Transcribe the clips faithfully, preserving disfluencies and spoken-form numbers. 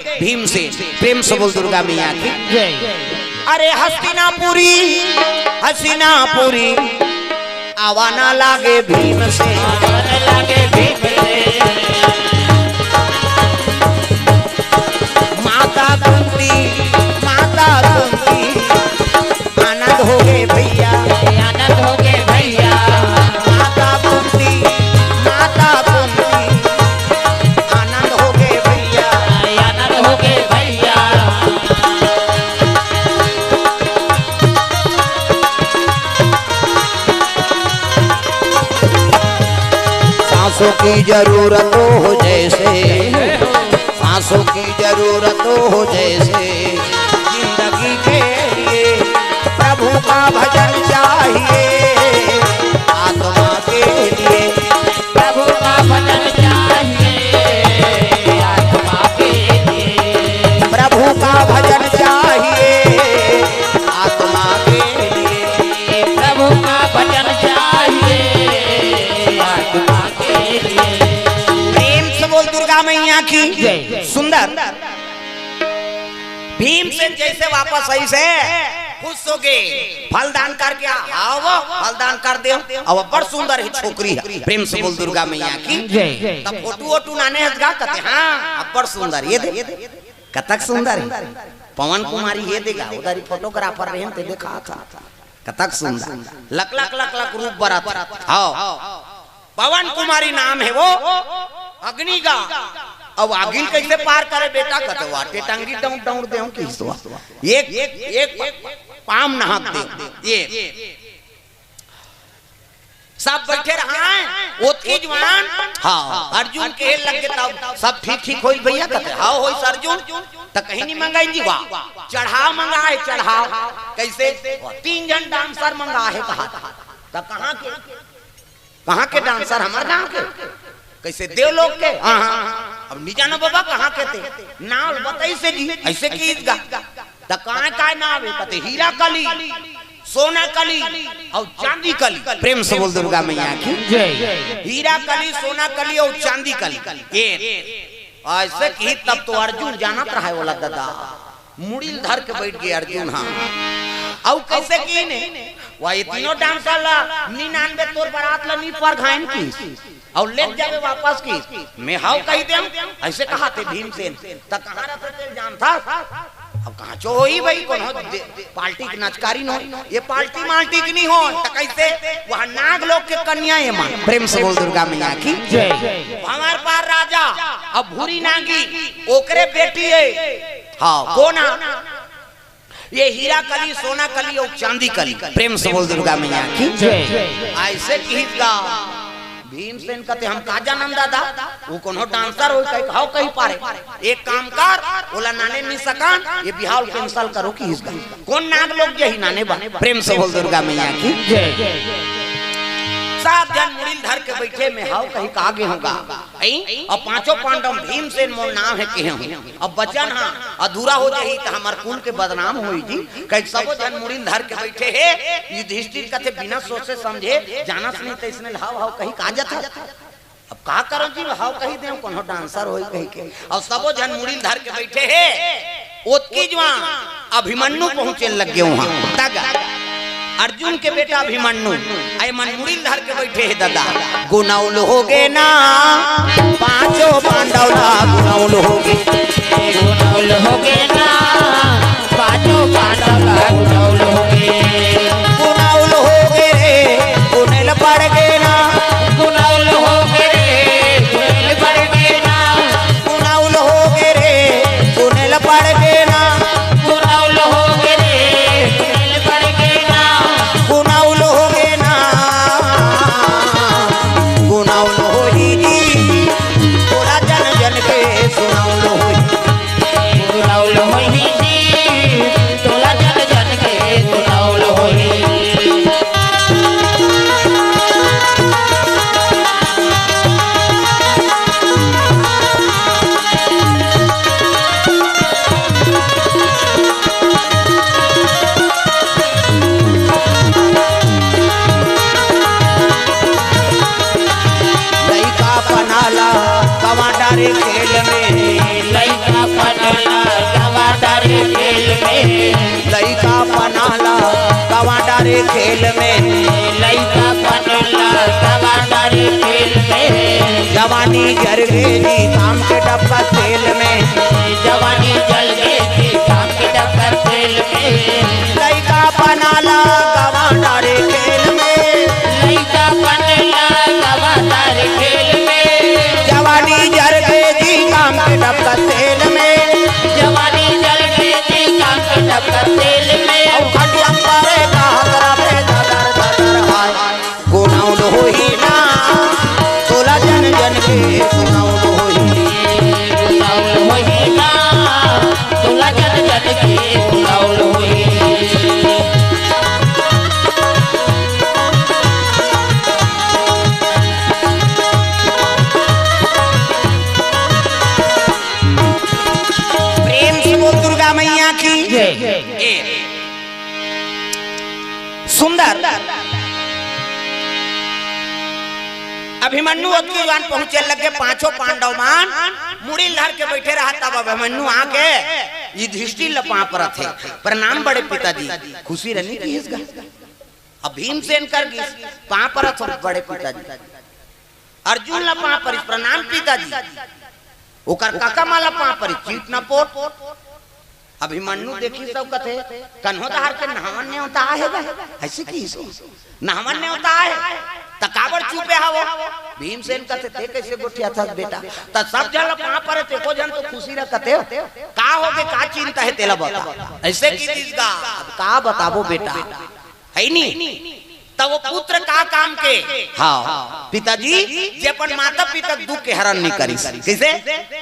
भीमसेन। प्रेम से बोल दुर्गा मैया की। जय। अरे हस्तिनापुरी, हसीनापुरी, आवा ना लागे भीमसेन। आवा ना लागे भीमसेन। माता कुंती, माता कुंती, आनंद हो गे भैया। आनंद हो गे भैया। माता कुंती, माता कुंती, आनंद हो गे भैया। आनंद हो गे भैया। सांसों की जरूरत हो जैसे, सांसों की जरूरत हो जैसे, जिंदगी के लिए प्रभु का भजन चाहिए, आत्मा के लिए। प्रभु का भजन चाहिए, आत्मा के लिए। प्रभु का भजन चाहिए, आत्मा के लिए। प्रभु का भजन चाहिए, आत्मा के लिए। प्रेम से बोल दुर्गा मैया की। जय। सुंदर। भीमसेन जैसे वापस आइस हे, खुश हो गे। फलदान करके आ, आओ, फलदान कर दे। अब अब्बड़ सुंदर हे छोकरी हे। प्रेम से बोल दुर्गा मैया की। जय। तब फोटो वोटो नाने हस गा, कथे, हाँ, अब्बड़ सुंदर, ये दे, कतक सुंदर हे। पवन कुमारी ये दे गा, उधर ही फोटोग्राफर रहे, ते देखा था। कतक सुंदर, लक लक लक लक रूप बरत। हाँ, पवन कुमारी नाम हे वो, अग्नि गा। अब आगिन कैसे पार करे बेटा, कथे वाटे टंगी डौड़ डौड़ देहूं किस तो। एक, एक पाम नहात दे। ये सब बैठे रहा है, ओतकी जुवान। हाँ, अर्जुन कहे लग गे तब, सब ठीक ठीक होई भैया, कथे, हाँ होई अर्जुन। त कहीं नहीं मंगाई जी, वाह, चढ़ाव मंगा हे, चढ़ाव। कैसे? तीन झन डांसर मंगा हे, कहा। त कहाँ के? कहाँ के डांसर? हमर गांव के। कैसे? देवलोक के। हाँ, हाँ, हाँ। अब नी जानो बाबा कहाँ के ते। नाव बताइस हे जी, ऐसे किहिस गा। त काय काय नाव हे? कथे हीरा कली, सोना कली अउ चांदी कली। प्रेम से बोल दुर्गा मैया की। जय। हीरा कली, सोना कली अउ चांदी कली। ये ऐसे किहिस तब तो अर्जुन जानत रहा हे ओला दादा। मुड़ी ल धर के बैठ गे अर्जुन। हाँ, अउ कैसे किहिस ने? वही तीनों डांसर ला नी नानबे, तोर बरात ला नी परघाएन किहिस। अउ ले जाबे वापस किहिस। मैं हव कहि देंव, ऐसे कहा थे भीमसेन। त कहाँ रथे तेला जानथस? अब कहाँ चो होही भाई, कोनो दे-, पार्टी के नचकारी नो, ये पार्टी मार्टी के नहीं हो, त कैसे? वहाँ नाग लोग के कन्या हे माँ। प्रेम से बोल दुर्गा मैया की। जय। भंवर पार राजा, अब भूरी नागी, ओकरे बेटी हे। हाँ, कोन? ये हीरा कली, सोना कली अउ चांदी कली। प्रेम से बोल दुर्गा मैया की। जय। ऐसे किहिस गा। भीमसेन कथे, हम का जानन दादा, वो कोनो डांसर होही कहि, हव कहि पारे। एक काम कर, ओला नाने नी सकन, ये बिहाव cancel करो किहिस गा। कोन नाग लोग जाही नाने बर? प्रेम से बोल दुर्गा मैया की। जय। सब झन मुड़ी ल धर के बैठे, मैं हव कहि का गे हंव गा। अई? अउ पांचों पांडव भीमसेन मोर नाम हे किहे हंव। अब बचन हा अधूरा हो जाही त हमर कुल के बदनाम होही जी। कहि सबो झन मुड़ी ल धर के बैठे हे। युधिष्ठिर कथे बिना सोचे समझे, जानस नहीं त इसने हव हव कहि का जाथस। अब का करो जी, हव कहि देंव, कोनो डांसर होही कहि के। अउ सबो झन मुड़ी ल धर के बैठे हे। ओतकी जुवान अभिमन्यु पहुंचे लग गे उहाँ। तग अर्जुन के बेटा अभिमन्यु, अई मन मुड़ी ल धर के बैठे हे दादा। गुनौल हो गे ना, पांचों पांडव ला गुनौल हो गे। गुनौल हो गे ना, पांचों पांडव ला गुनौल हो गे। गुनौल हो गे रे, गुनेल पड़ गे ना। गुनौल हो गे रे, गुनेल पड़ गे ना। गुनौल हो गे रे, गुनेल पड़ गे ना। गुनौल हो गे रे, गुनेल पड़ गे ना। गुनौल हो गे ना। गुनौल होही जी, तोला जन जन के सुनौल होही। गुनौल हो खेल में। लइकापन ला गवा डारे खेल में। जवानी जर गे जी, काम के डब्बा तेल में। जवानी जर गे जी, काम के डब्बा तेल में। लइकापन ला गवा डारे खेल में। लइकापन ला गवा डारे खेल में। जवानी जर गे जी, काम के डब्बा तेल में। जवानी जर गे जी, काम के डब्बा तेल में। अउ खटिया परे का हकरा पे ददर ददर हाय। गुनाउल होही ना, तोला जन जन के गुनाउल होही। गुनाउल होही ना, तोला जन जन के गुनाउल होही। प्रेम से बोल दुर्गा मैया की। जय। ए, सुंदर। अभिमन्यु ओतकी जुवार पहुंचे लगे, पांचों पांडव मन मुड़ी ल धर के बइठे रहा, तब अभिमन्यु आके युधिष्ठिर ल पांव परत हे, "प्रणाम बड़े पिताजी।" खुशी रहनी कि इसका अब भीमसेन कर गिस, पांव परत हो बड़े पिताजी। अर्जुन ला पांव परिस, "प्रणाम पिताजी।" ओकर कका मन ला पांव परिस, "चीट न पोट।" अभिमन्यु देखिस त कथे, "कन्हो डहर के नहावन नेवता आहे गा?" अइसे किहिस, "नहावन नेवता आहे, त काबर चुपे हवो?" भीमसेन कथे, "तें कइसे गोठियाथस बेटा? त सब झन ला पांव परे, तें एको झन तो खुशी रह कथे हो। का होगे, का चिंता हे, तेला बता।" अइसे किहिस गा, अब का बताबो बेटा, हे नी? त ओ पुत्र का काम के? हाँ, पिताजी, जे अपन माता पिता के दुख के हरण नइ करिस। कइसे?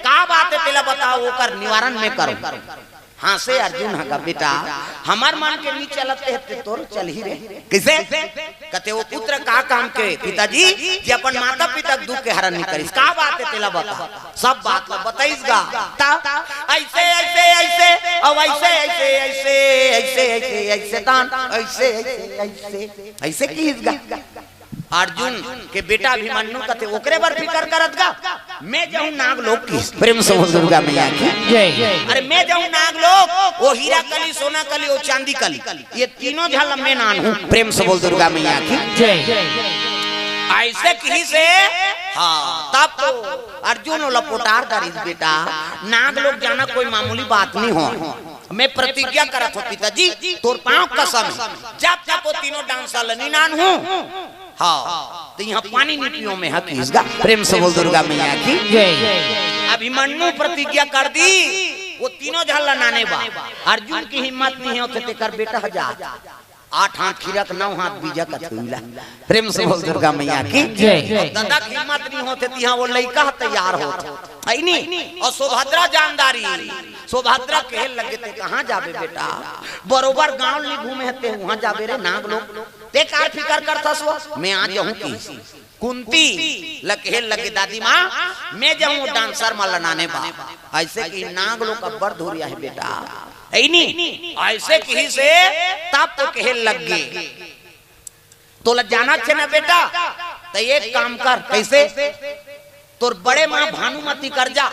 का बात हे, तेला बताव, ओकर निवारण मैं करूं। हाँसे अर्जुन ह गा, "बेटा, हमर मन के नइ चलत हे, ते तोर चलही रे।" कइसे? कथे, "ओ पुत्र का काम के, पिताजी, जे अपन माता पिता के दुख के हरण नइ करिस? का बात हे, तेला बता।" सब बात ला बताइस गा। त अइसे, अइसे, अइसे, अउ अइसे, अइसे, अइसे, अइसे, अइसे, अइसे, दान, अइसे, अइसे, अइसे, अइसे किहिस गा। अर्जुन के बेटा अभिमन्यु कथे, "ओकरे बर फिकर करत गा, मैं जाहूं नागलोक।" किहिस। प्रेम से बोल दुर्गा मैया की। जय। "अरे मैं जाहूं नागलोक, ओ हीरा कली, सोना कली, ओ चांदी कली, ये तीनों झन ला मैं नानहूं।" प्रेम से बोल दुर्गा मैया की। जय। अइसे किहिस हे, हाँ, तब तो अर्जुन ओला पोटार डारिस, "बेटा, नागलोक जाना कोई मामूली बात नइ हो। मैं प्रतिज्ञा करत हों पिताजी, तोर पांव कसम हे, जब तक ओ तीनों डांसर ल नइ नानहूं, हाँ, त इहां पानी नइ पीयों मैं हा," किहिस गा। प्रेम से बोल दुर्गा मैया की। जय। अभिमन्यु प्रतिज्ञा कर दिस, ओ तीनों झन ला नाने बर। अर्जुन के हिम्मत नइ होत हे, तेकर बेटा ह जा आठ हाथ खीरा के नौ हाथ बीजा कथे ओला। प्रेम से बोल दुर्गा मैया की। जय। अउ ददा के हिम्मत नइ होत हे, तिहां ओ लइका ह तैयार होत हे। हे नी? अउ सुभद्रा जान डारिस, सुभद्रा कहे लगे, "तें कहां जाबे बेटा? बरोबर गांव नइ घूमे हस, तें उहां जाबे रे नागलोक। तें का फिकर करथस ओ? मैं आ जाहूं।" किहिस। कुंती ल कहे लगे, "दादी मां, मैं जाहूं डांसर मन ल नाने बर।" अइसे किहिस, "नागलोक अब्बड़ दूरिहा हे बेटा।" हे नी? अइसे किहिस हे, तब तो कहे लगे, "तोला जाना हे ना बेटा, त एक काम कर।" कइसे? "तोर बड़े मां भानुमति कर जा।"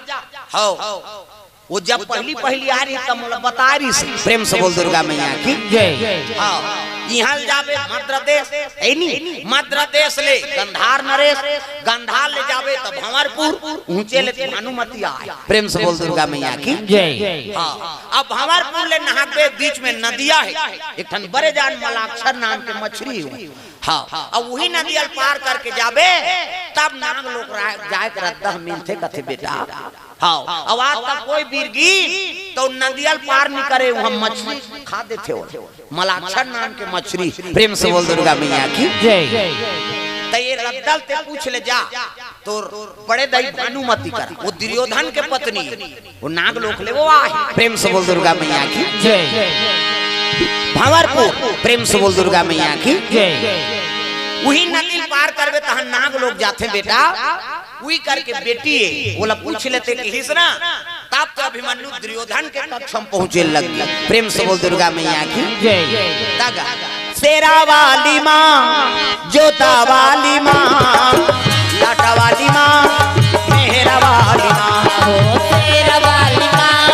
हव। ओ जब पहली पहली आय रिहिस, त मोला बताय रिहिस। प्रेम से बोल दुर्गा मैया की। जय। हाँ, इहां ले जाबे मद्र देश, हे नी? मद्र देश ले गंधार नरेश, गंधार ले जाबे त भंवरपुर, उहें ले भानुमति आय। प्रेम से बोल दुर्गा मैया की। जय। हाँ, अब भंवरपुर ले नहाबे, बीच में नदिया हे, एक ठन बड़े जान मलाक्षर नाम के मछरी हे। हाँ, अब उही नदिया ल पार करके जाबे, तब नागलोक रा-, जाय के रद्दा मिलथे कथे बेटा। हाँ, अब आज तक कोई बीर गिस त नदिया ल पार नइ करे, उहां मछरी खा देथे ओ। मलाक्षर नाम के मछरी। प्रेम से बोल दुर्गा मैया की। जय। त ए रद्दा ल तें पूछ ले जा, तोर बड़े दाई भानुमति कर, ओ दुर्योधन के पत्नी, ओ नागलोक ले ओ आय। प्रेम से बोल दुर्गा मैया की। जय। भंवरपुर, प्रेम से बोल दुर्गा मैया की। जय। उही नदी ल पार करबे तहां नागलोक जाथे बेटा। उही करके बेटी हे, ओला पूछ ले तें किहिस ना, तब तो अभिमन्यु दुर्योधन के कक्ष म पहुंचे लग गे। प्रेम से बोल दुर्गा मैया की। जय। तगा। शेरा वाली मां, जोता वाली मां, लाटा वाली मां, मेहरा वाली मां। ओ शेरा वाली मां,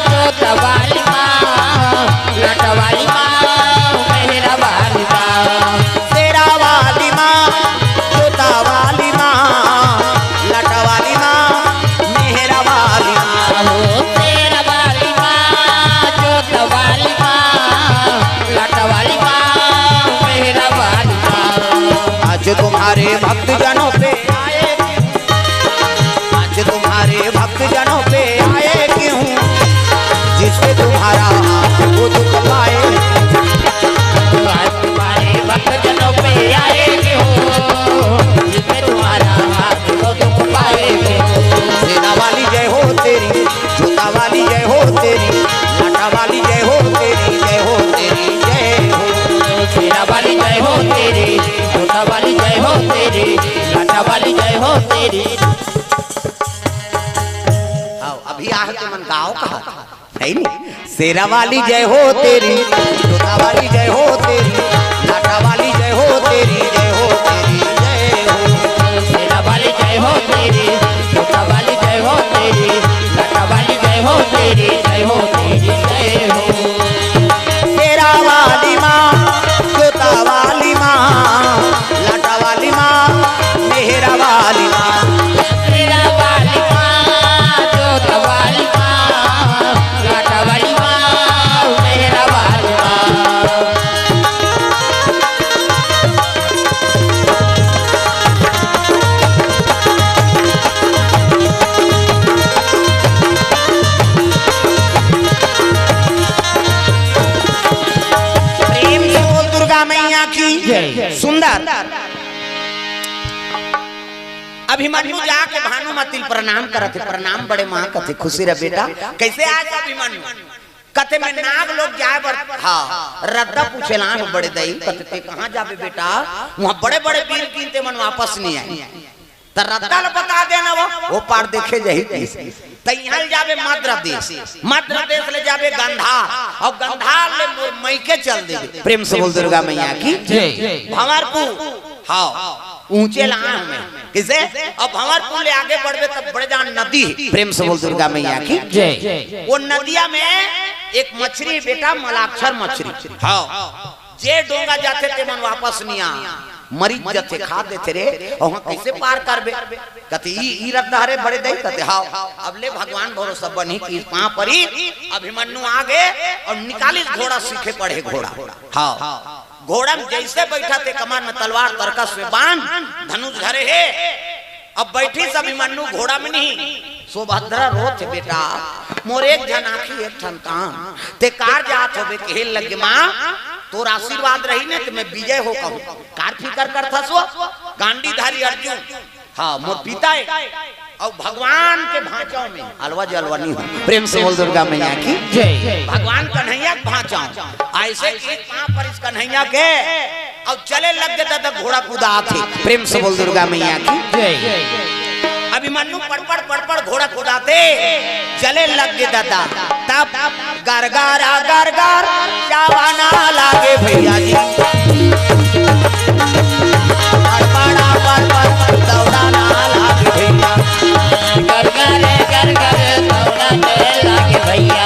जोता वाली मां, लाटा वाली मां, मेहरा वाली मां। काव कहा, है नी? शेरा वाली जय हो तेरी, जोता वाली जय हो तेरी, लाटा वाली जय हो तेरी, जय हो तेरी, जय हो। शेरा वाली जय हो तेरी, जोता वाली जय हो तेरी, लाटा वाली जय हो तेरी, जय हो तेरी, जय हो। शेरा वाली माँ, जोता वाली माँ, लाटा वाली माँ, मेहरा वाली माँ। शेरा वाली माँ, जोता वाली माँ, लाटा वाली माँ, मेहरा वाली माँ। प्रेम से बोल दुर्गा मैया की जय। सुंदर। अभिमन्यु जाके भानुमति ल प्रणाम करत हे, "प्रणाम बड़े माँ," कथे, "खुशी रह बेटा।" "कैसे आए अभिमन्यु?" कथे, "मैं नाग लोक जाए बर।" हाँ, रद्दा पूछे ला, "बड़े दई," कथे, "ते कहाँ जाबे बेटा? वहाँ बड़े बड़े वीर कीन, ते मन वापस नहीं आए।" त रद्दा ल बता देना वो, वो पार देखे जाही। त इहाँ ले जाबे मद्र देश, मद्र देश ले जाबे गंधार, अउ गंधार ले मोर मइके चल देबे। प्रेम से बोल दुर्गा मैया की जय। भंवरपुर, हाँ, ऊंचे लान में। किसे? अब भंवरपुर ले आगे बढ़बे तब बड़े जान नदी हे। प्रेम से बोल दुर्गा मैया की जय। वो नदिया में एक मछरी बेटा, मलाक्षर मछरी। हाँ। जे डोंगा जाथे ते मन वापस नहीं आ, मरी जथे, खा देथे रे। अउ वहाँ कैसे पार करबे? कथे, "ई, ई रद्दा हरे बड़े दई?" कथे, "हाँ।" अब ले भगवान भरोसा बनी कि पाँव परी, अभिमन्यु आगे अउ निकालिस घोड़ा, सीखे पड़े घोड़ा। हाँ, घोड़ा में जैसे बैठा थे, कमर में तलवार, तरकस में बाण, धनुष धरे हे। अब बैठिस अभिमन्यु घोड़ा में नहीं, सुभद्रा रोथे, "बेटा, मोर एक झन आँखी एक ठन कान, ते कार जात होबे, कहे लगे माँ, तोर आशीर्वाद रही न त मैं विजय हो कहूँ, कार फिकर करथस वो?" गांडीधारी अर्जुन, हाँ, मोर पिता हे, अउ भगवान के भांचव में अलवा जलवा नहीं हो। प्रेम से बोल दुर्गा मैया की जय। भगवान कन्हैया के भांचव, ऐसे कि पाँव परिस कन्हैया के, अउ चले लग गे ददा घोड़ा कुदाथे। प्रेम से बोल दुर्गा मैया की जय। अभिमन्यु पड़पड़ पड़पड़ घोड़ा कुदाथे, चले लग गे ददा। तब गरगरा गरगर जावाना लागे भैया जी। पड़पड़ा पड़पड़ दौड़ाना लागे भैया। गरगरे गरगर दौड़ाने लागे भैया।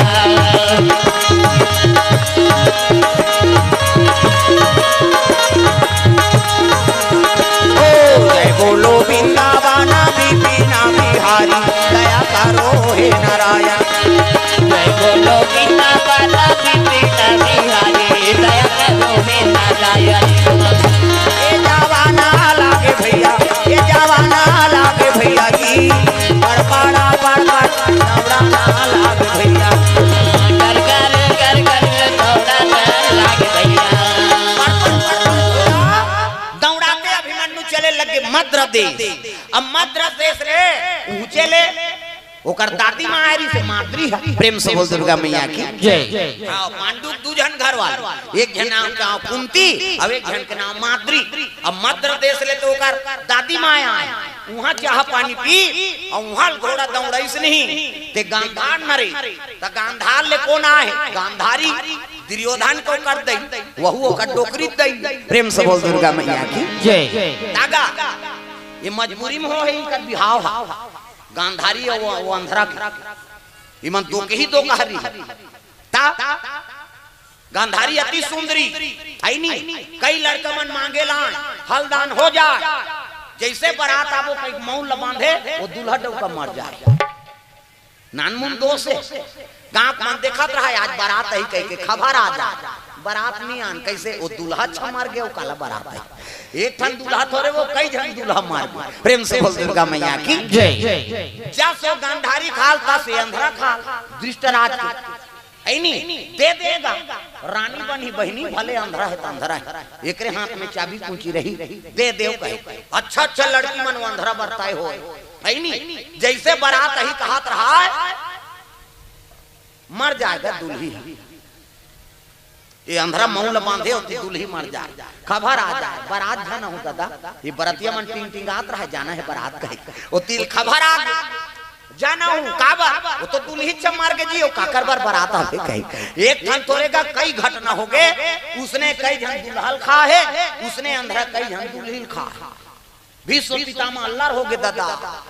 ओ जय बोलो वृंदावन विपिन बिहारी, दया करो हे नारायण। जय बोलो वृंदावन विपिन बिहारी, दया करो हे नारायण। ए जवाना लागे भैया, ए जवाना लागे भैया जी, बड़बड़ा बड़बड़ दौड़ाना लागे भैया। कर कर कर कर दौड़ाना लागे भैया। दौड़ाते अभिमन्यु चले लगे मद्र देश। अब मद्र देश रे ऊंचे ले ओकर दादी माँ आय रहिसे, माद्री ह। प्रेम से बोल दुर्गा मैया की जय। हाँ, पांडु के दू झन घर वाले, एक झन नाम का कुंती, अउ एक झन के नाम माद्री। अब मद्र देश ले तो ओकर दादी माँ आय, उहाँ चाह पानी पी, अउ उहाँ घोड़ा दौड़ाइस नहीं, ते गांधार न रे, त गांधार ले कोन आय? गांधारी। दुर्योधन के ओकर दई, वहू ओकर डोकरी दई। प्रेम से बोल दुर्गा मैया की जय। तागा, ये मजबूरी में हो हे, इनकर बिहाव हा। गांधारी अउ वो, वो अंधरा के। इमन दो के ही दो कहरी। ता गांधारी अति सुंदरी, है नी? कई लड़का मन मांगे लान, हलदान हो जाय। जैसे बारात आबो, कई मउन ल बांधे, वो दूल्हा डउका मर जाय। नानमुन दोष हे। गांव के मन देखत रहा, आज बारात आही कहिके खबर आ जाय। बारात नहीं आन, कैसे वो दूल्हा अच्छा मर गे, वो काला बारात आही। एक ठन दूल्हा थोरे, वो कई झन दूल्हा मर गे। प्रेम से बोल दुर्गा मैया की जय। जस वो गांधारी खाल, तस ये अंधरा खाल। धृतराज के, है नी? दे देगा। रानी बनी बहिनी, भले अंधरा हे त अंधरा हे। एकरे हाथ में चाबी कुंची रही, दे देव कहे। अच्छा अच्छा लड़की मन वो अंधरा बरताय होय, है नी? जैसे बारात आही कहत रहा, मर जाय गा दुल्ही। ये अंधरा मउन ल बांधे, ओती दुल्ही मर जाय। खबर आ जाय, बारात झन हो ददा। ये बरतिया मन टिंग टिंगात रहा, जाना हे बारात कहे। ओती ले खबर आ गे। जाना हूँ काबर, वो तो दुल्ही च मर गे जी, वो काकर बर बरात आथे कही। एक ठन थोरे का कई घटना हो गे, उसने कई झन दुल्हा ल खा हे, उसने अंधरा कई झन दुल्ही ल खा हे। भीष्म पितामह अल्लर हो गे ददा,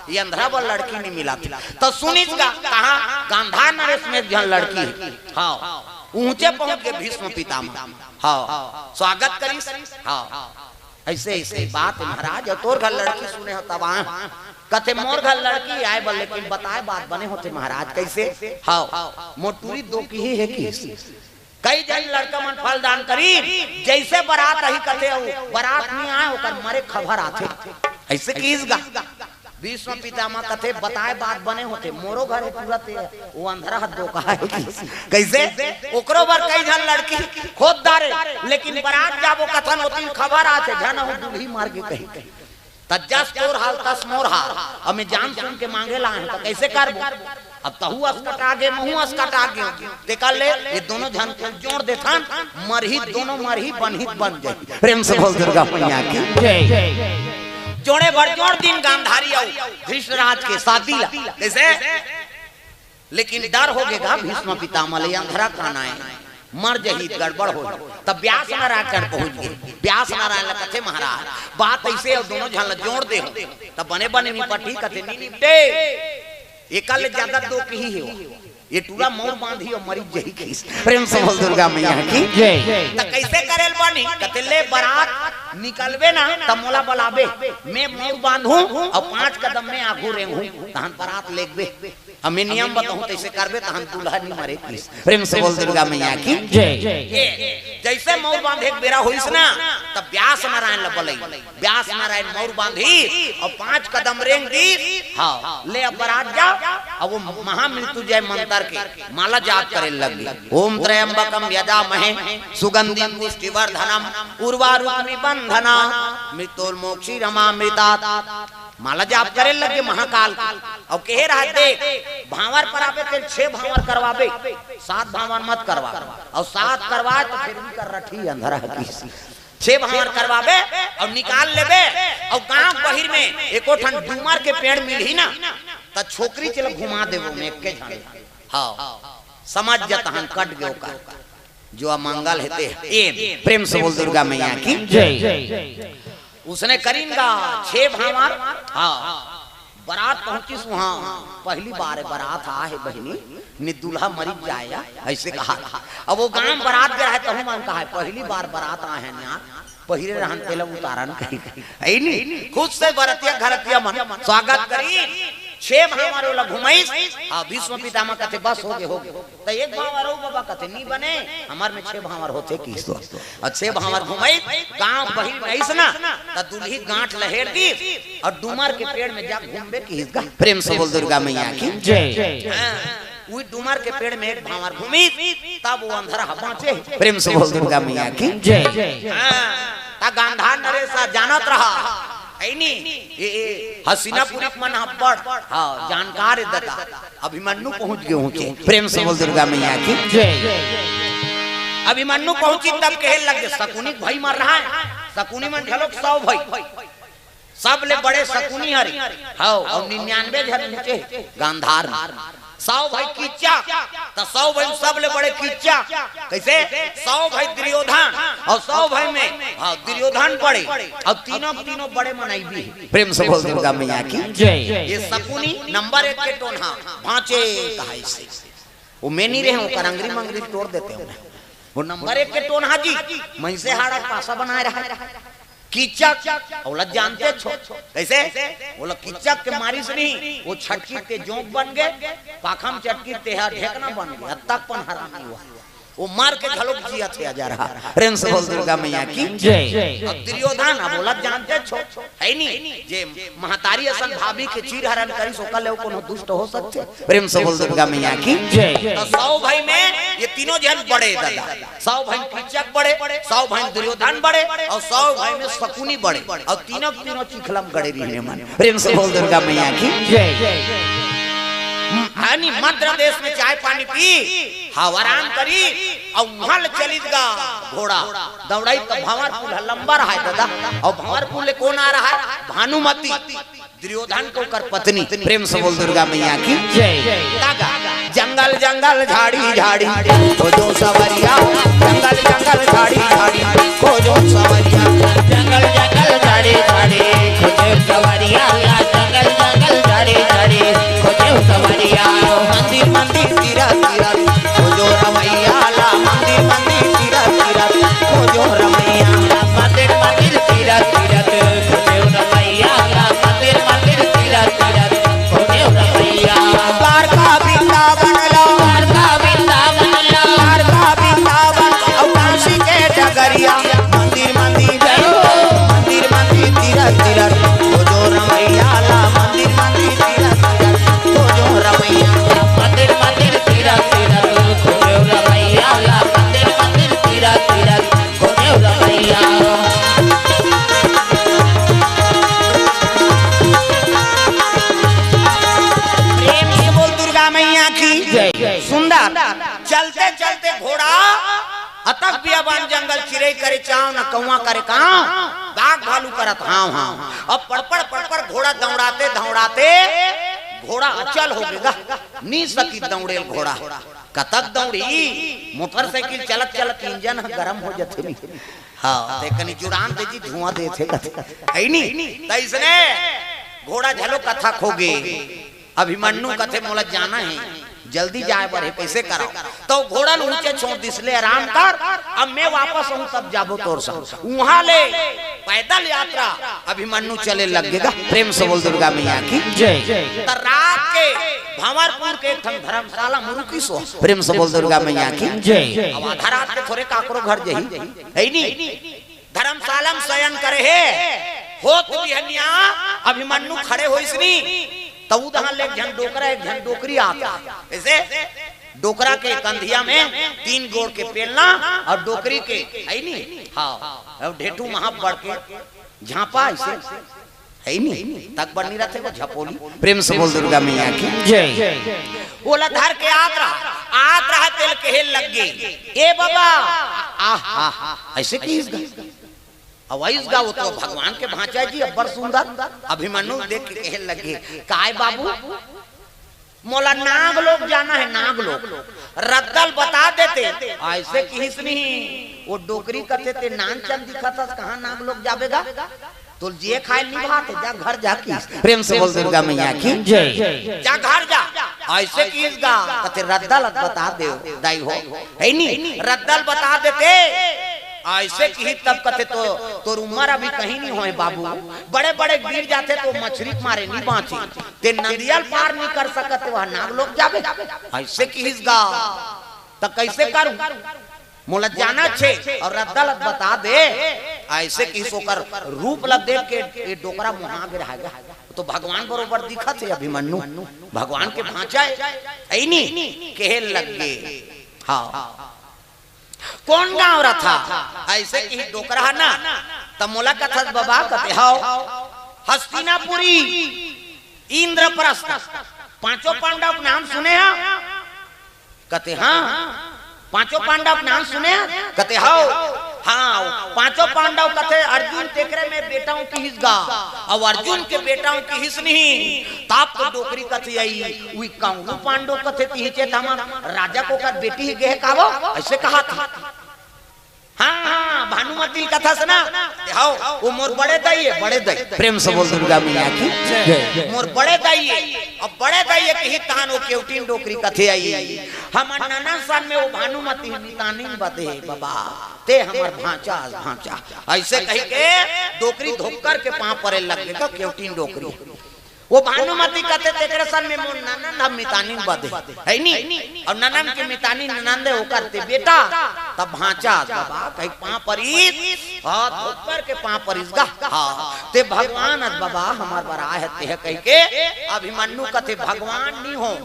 ये अंधरा बर लड़की नहीं मिला थी। तो सुनिस गा, कहा गांधार नरेश में एक झन लड़की हे। हाँ, ऊंचे पहुंच गे भीष्म पितामह। हाँ, स्वागत करिस। हाँ, ऐसे ऐसे बात हे महाराज, अउ तोर घर लड़की सुने हो तब आए। कथे मोर घर लड़की आए बर, लेकिन बताए बात बने होथे महाराज। कैसे? हाँ, मोर टूरी दो किही हे कि कई झन लड़का मन फल दान करी, जैसे बरात आही कथे अउ बरात नहीं आए ओकर मरे खबर आथे। ऐसे किहिस गा। भीष्म पितामह कथे बताए बात बने होथे, मोरो घर हे टूरा ते, वो अंधरा ह दो कहा हे कि। कैसे? ओकरो बर कई झन लड़की खोज डारे, लेकिन बरात जाबो कथन ओती खबर आथे, झन हो दुल्ही मर गे कही। त जस तोर हाल तस मोर हाल, अब मैं जान सुन के मांगे ला हूँ, त कैसे करबो? अब तहू असकटा गे, महू असकटा गे, तेकर ले ये दोनों झन के जोड़ देथन, मरही दोनों मरही, बनही बन जाही। प्रेम से बोल दुर्गा मैया की। जोड़े बर जोड़ दिन गांधारी अउ धृतराज के शादी ला। कैसे? लेकिन डर हो गे गा भीष्म पितामह ले, अंधरा काना हे, मर जही, गड़बड़ हो। तब व्यास नारायण चढ़ पहुंच गे। व्यास नारायण ला कथे महाराज, बात ऐसे हे, दोनों झन ला जोड़ दे हो, तब बने बने निपटही। कथे नहीं निपटे, एकर ले ज्यादा दो किही हे वो। ये टूरा मउर बांधही अउ मरी जही किहिस। प्रेम से बोल दुर्गा मैया की। जय। त कैसे करेल बानी? कथे ले बरात निकलबे ना त मोला बलाबे, मैं मउर बांधहूं अउ पांच कदम में आगू रेंगहूं, तहन बरात लेगबे। अब मैं नियम बताहूं, तैसे करबे तहन दूल्हा नहीं मरे किहिस। प्रेम से बोल दुर्गा मैया की। जय। ये जैसे मउर बांधे के बेरा होइस ना, तब व्यास नारायण ला बलई। व्यास नारायण मउर बांधी अउ पांच कदम रेंग दी। हाँ, ले अब बरात जा। अब वो महामृत्युंजय मंत्र के माला जाप करे लगी। ओम त्र्यंबकम यजामहे सुगंधिम पुष्टिवर्धनम उर्वारुकमिव बंधना मृत्योर्मोक्षीयमामृतात्। माला जाप करे लगे महाकाल के। अउ कहे रहा देख, भांवर पर आबे ते छह भांवर करवाबे, सात भांवर मत करवा। अउ सात करवाए त फेर भी कर रठी अंधरा किहिस। छह भांवर करवाबे अउ निकाल लेबे, अउ गांव बहिर में एको ठन डूमर के पेड़ मिलही ना, त छोकरी चल घुमा देबो में एके झन। हाँ, समझ जतहन कट गयो का। जो अमंगल हे ते। ए, प्रेम से बोल दुर्गा मैया की। जय। उसने करिन गा छह भांवर। हाँ, बरात पहुंचिस उहां, पहली बार बरात आए हे बहिनी, नि दूल्हा मरी जाए या, ऐसे कहा। अब वो गांव बरात गे रहे, तहू मन कहा, पहली बार बरात आए हे ना, पहिरे रहन तेला उतारन कही। है नी? खुद से बरतिया घरतिया मन स्वागत करी, छह भांवर ओला घुमाइस। हाँ, भीष्म पितामह कथे बस हो गे, हो गे। त एक भांवर अउ बाबा कथे, "नी बने, हमर में छह भांवर होथे किहिस तो।" अउ छह भांवर घुमई, गांव बहिर में आइस ना, त दुल्ही गांठ लहेर दीस, अउ डूमर के पेड़ में जा घूमबे किहिस गा। प्रेम से बोल दुर्गा मैया की। जय। हाँ, उही डूमर के पेड़ में एक भांवर घूमिस, तब वो अंधरा ह बांचे। प्रेम से बोल दुर्गा मैया की। जय। हाँ, त गांधार नरेश जानत रहा, है नी? ए, ए, हसीनापुरी के मन ह बड़, हाँ, जानकार हे ददा। अभिमन्यु पहुंच गे ऊंचे। प्रेम से बोल दुर्गा मैया की। जय। अभिमन्यु पहुंची तब कहे लगे, शकुनी के भाई मर रहा है, शकुनी मन घलोक सौ भाई, सबले बड़े शकुनी हरे। हाँ, अउ निन्यानवे झन ऊंचे गांधार में। सौ भाई किच्चक, त सौ भाई सबले बड़े किच्चक। कैसे? सौ भाई दुर्योधन, अउ सौ भाई में, हाँ, दुर्योधन बड़े, अउ तीनों, तीनों बड़े मनई भी हे। प्रेम से बोल दुर्गा मैया की। जय। ये शकुनी नंबर एक के टोनहा, बांचे कहाइसे। वो मैं नहीं रहे, ओकर अंगरी मंगरी तोड़ देते हो। वो नंबर एक के टोनहा जी, मइसे हाड़ा पासा बनाए रहा। किच्चक, ओला जानते छो। कैसे? ओला किच्चक के मारिस नहीं, वो छटकी ते जोंक बन गे, पाखम चटकी ते हा ढेकना बन गे, हद तक पन हरामी हुआ। वो मार के घलोक जियत हे अजरहा। प्रेम से बोल दुर्गा मैया की। जय। अब दुर्योधन, अब ओला जानते छो, है नी? जे महतारी असन भाभी के चीर हरण करिस, ओकर ले कोनो दुष्ट हो सकथे? प्रेम से बोल दुर्गा मैया की। जय। त सौ भाई में ये तीनों झन बड़े ददा, सौ भाई किच्चक बड़े, सौ भाई दुर्योधन बड़े, अउ सौ भाई में शकुनी बड़े, अउ तीनों, तीनों चिखला म गड़े रहिन मन। प्रेम से बोल दुर्गा मैया की। जय। हानि मद्र देश में चाय पानी पी, हव आराम करी, अउ उहां ले चलिस गा घोड़ा दौड़ाई। त भंवरपुर ह लंबा रहय ददा, अउ भंवरपुर ले कोन आ रहय? भानुमति, दुर्योधन के ओकर पत्नी। प्रेम से बोल दुर्गा मैया की जय। तागा, जंगल जंगल झाड़ी झाड़ी खोजो सवरिया, जंगल जंगल झाड़ी झाड़ी खोजो सवरिया। जंगल जंगल झाड़ी झाड़ी खोजो सवरिया, जंगल जंगल झाड़ी झाड़ी खोजो सवरिया। मंदिर मंदिर तीरथ तीरथ खोजो रमैया ला, मंदिर मंदिर तीरथ तीरथ खोजो रमैया। मंदिर मंदिर तीरथ तीरथ खोजो रमैया ला, मंदिर मंदिर तीरथ तीरथ खोजो रमैया। द्वारका वृंदावन ला, द्वारका वृंदावन ला, द्वारका वृंदावन अउ काशी के डगरिया। मंदिर मंदिर जय हो, मंदिर मंदिर तीरथ तीरथ खोजो रमैया ला, मंदिर मंदिर तीरथ तीरथ खोजो रमैया। मंदिर मंदिर तीरथ तीरथ खोजो रमैया ला, मंदिर मंदिर तीरथ तीरथ खोजो रमैया। प्रेम से बोल दुर्गा मैया की जय। सुंदर चलते चलते घोड़ा अतक बियाबान जंगल, चिरई करे चांव न कौवा करे कांव, बाघ भालू करत हांव हांव। अब पड़पड़ पड़पड़ घोड़ा दौड़ाते दौड़ाते घोड़ा अचल हो गेगा, नी सकी दौड़ेल घोड़ा। कतक दौड़ी, मोटरसाइकिल चलत चलत इंजन ह गरम हो जथे नी। हां, ते कनी जुड़ान दे जी, धुआं देथे कथे। है नी? त इसने घोड़ा झलो कथक होगे। अभिमन्यु कथे, "मोला जाना हे, जल्दी जाय बर हे, कइसे करव?" त घोड़ा ल ऊंचे छोड़ दिस, "ले आराम कर, अब मैं वापस आहूं, तब जाबो तोर संग।" उहां ले पैदल यात्रा अभिमन्यु चले लग गेगा। प्रेम से बोल दुर्गा मैया की जय। त रात के भंवरपुर के एक ठन धर्मशाला म रुकिस ओ। प्रेम से बोल दुर्गा मैया की जय। अब आधा रात के थोरे काकरो घर जही, है नी? धर्मशाला म शयन करे हे। होत बिहनिया अभिमन्यु खड़े होइस नी, त उदहां ले एक झन डोकरा, एक झन डोकरी आत हे। कइसे? डोकरा के कंधिया में तीन गोड़ के पेलना अउ डोकरी के, है नी? हां, अउ ढेटू महा बड़ के झांपा अइसे, है नी? तक बड़ नी रथे वो झपोली। प्रेम से बोल दुर्गा मैया की जय। ओला धर के आत रहा, आत रहा, तेला कहे लग गे, "ए बाबा, आह, आह, अइसे किहिस गा?" अउ अइस गा, वो तो भगवान के भांचा जी, अब्बड़ सुंदर। अभिमन्यु देख के कहे लग गे, "काय बाबू?" "मोला नाग लोक जाना हे, नाग लोक। रद्दा ल बता देते।" अइसे किहिस नहीं। वो डोकरी कथे, "ते नानचन दिखत हस, कहां नाग लोक जाबे गा? तोला जिये खाय ल नी भात हे, जा घर जा," किहिस। प्रेम से बोल दुर्गा मैया की जय। "जा घर जा।" अइसे किहिस गा, कथे, "रद्दा ल बता दे दाई हो, है नी? रद्दा ल बता देते।" अइसे किहिस तब कथे, "तो तोर उमर अभी कहीं नी होय बाबू, बड़े बड़े गिर जाथे त मछरी के मारे नी बांचे।" ते नदिया ल पार नी कर सकत, ते उहां नाग लोक जाबे? अइसे किहिस गा, त कइसे करूं? मोला जाना हे अउ रद्दा ल बता दे। अइसे किहिस, ओकर रूप ल देख के ये डोकरा मोहा गे रहा गा। तो भगवान बरोबर दिखत हे अभिमन्यु, भगवान के भांचा हे, है नी? कहे लग गे, हां। "कोन गांव रथा?" अइसे किहिस डोकरा ह ना, त मोला कथस बबा, कथे, "हव, हस्तिनापुरी, इंद्रप्रस्थ, पांचों पांडव के नाम सुने हव?" कथे, "हां।" "पांचों पांडव के नाम सुने हव?" कथे, "हव।" "हां, पांचों पांडव कथे अर्जुन तेकरे में बेटा हूं किहिस गा, अउ अर्जुन के बेटा हूं किहिस नहीं।" तब तो डोकरी कथे, "अई, उही कांगू पांडव कथे तिहिचे, त हमर राजा के ओकर बेटी ही गे हे का वो?" अइसे कहत हे। "हां, हां, भानुमति ल कथस ना?" "हव, वो मोर बड़े दाई हे, बड़े दाई।" प्रेम से बोल दुर्गा मैया की जय। "मोर बड़े दाई हे, अब बड़े दाई हे किहिस तहां वो केवटिन डोकरी कथे अई, हमर ननद सन में वो भानुमति मितानिन बदे बबा, ते हमर भांचा अस भांचा।" अइसे कहिके डोकरी धोकर के पांव परे लग गे गा केवटिन डोकरी। वो भानुमति कथे, "तेकरे सन में मोर ननद ह मितानिन बदे, है नी? अउ ननद के मितानिन ननद हे, ओकर ते बेटा, त भांचा अस बबा," कहिके पांव परिस, हां, धोकर के पांव परिस गा। हां, "ते भगवान अस बबा, हमर बर आय हस तेह," कहिके अभिमन्यु कथे, "भगवान नी हों,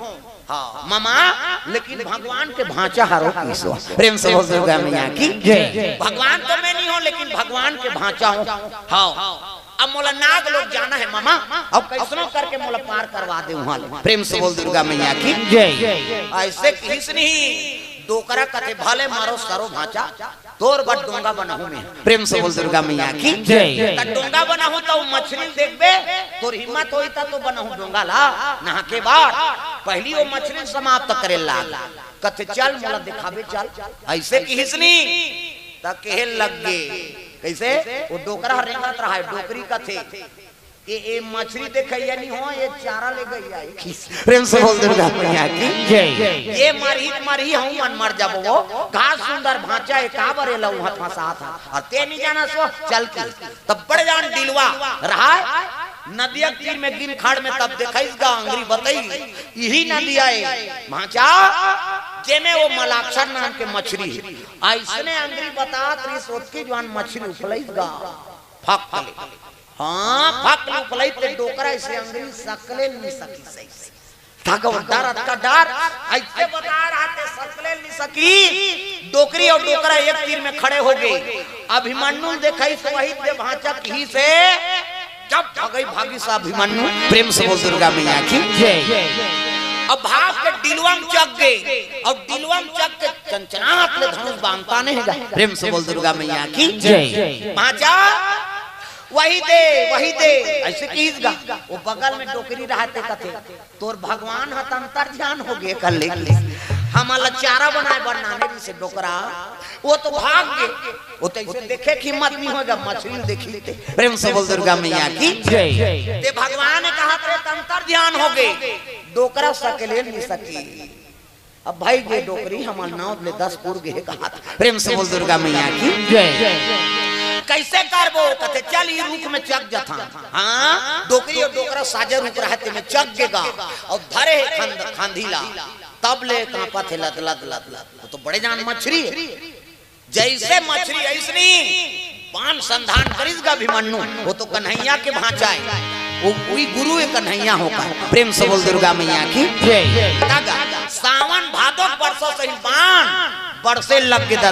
हां, ममा, लेकिन भगवान के भांचा हरों किहिस ओ।" प्रेम से बोल दुर्गा मैया की जय। "भगवान तो मैं नी हों, लेकिन भगवान के भांचा हों।" हां। अब मोला नाग लोक जाना हे मामा, अब कइसनो करके मोला पार करवा दे उहाँ ले। प्रेम से बोल दुर्गा मैया की। जय। अइसे किहिस नहीं, डोकरा कथे भले मरो सरो भाँचा, तोर बर डोंगा बनाहूँ मैं। प्रेम से बोल दुर्गा मैया की। जय। त डोंगा बनाहूँ त ओ मछरी ल देखबे, तोर हिम्मत होही त तो बनाहूँ डोंगा ला, नहा के बाद। पहिली ओ मछरी ल समाप्त करे लाग। कथे चल मोला देखाबे चल। अइसे किहिस नहीं, त कहे लग गे। कइसे? ओ डोकरा ह रेंगत रहय, डोकरी कथे, ए, ए मछरी देखइया नहीं हो, ए चारा ले गइया हे। प्रेम से बोल दुर्गा मैया की। जय। ए मरही त मरही, हमन मर जाबो वो। का सुंदर भाँचा हे, काबर एला उहाँ फँसात हस। अउ तें नइ जानस वो, चल के। तब बड़े जान डिलवा रहय, नदिया के तीर में गिन खाड़ में, तब देखइस गा अंगरी बतइस, इही नदिया ए भाँचा, जेमे वो मलाक्षर नाम के मछरी हे। अइसने अंगरी बतात रहिस, ओतकी जुवार मछरी उफलइस गा, फक ले। हाँ, फक ले उफलइस ते डोकरा अइसे अंगरी सकले ल नइ सकिस। तब ओ डर, अतका डर, अइसे बता रहय ते सकले ल नइ सकिस। डोकरी अउ डोकरा एक तीर में खड़े हो गे। अभिमन्यु ल देखइस, वही दे भाँचा किहिस, जब भगई भागिस अभिमन्यु। प्रेम से बोल दुर्गा मैया की। जय। अब भाग के डिलवा म चघ गे, अउ डिलवा म चघ के चनचनात ले धनुष बाँधत हे गा। प्रेम से बोल दुर्गा मैया की। जय। भाँचा, वही दे, वही दे, अइसे किहिस गा। ओ बगल में डोकरी रहय ते कथे, तोर भगवान ह त अंतर ध्यान हो गे, कर ले। हमन ला चारा बनाय बर लाने रहिस डोकरा, ओ तो भाग गे। ओ तो अइसे देखे के हिम्मत नइ होय गा, मछरी ल देखिस ते। प्रेम से बोल दुर्गा मैया की। जय। ते भगवान कहत रहे त अंतर ध्यान हो गे, डोकरा सकले ल नइ सकिस। अब भई गे डोकरी, हमर नौ ले दस पुर गे हे कहत। प्रेम से बोल दुर्गा मैया की। जय। कइसे करबो? कथे चल ई रूख में चघ जथन। हाँ, डोकरी अउ डोकरा साजे रूख रहय, तेमे चघ गे गा, अउ धरे हे खंद-, खांधी ला, तब ले काँपत हे लद लद लद लद। ओ तो बड़े जान मछरी हे। जइसे मछरी अइसने बाण संधान करिस गा अभिमन्यु, ओ तो कन्हैया के भाँचा हे, ओ उही गुरु ए कन्हैया हो का। प्रेम से बोल दुर्गा मैया की। जय। तब सावन भादो के बरसो सही बाण बरसे लग गे दा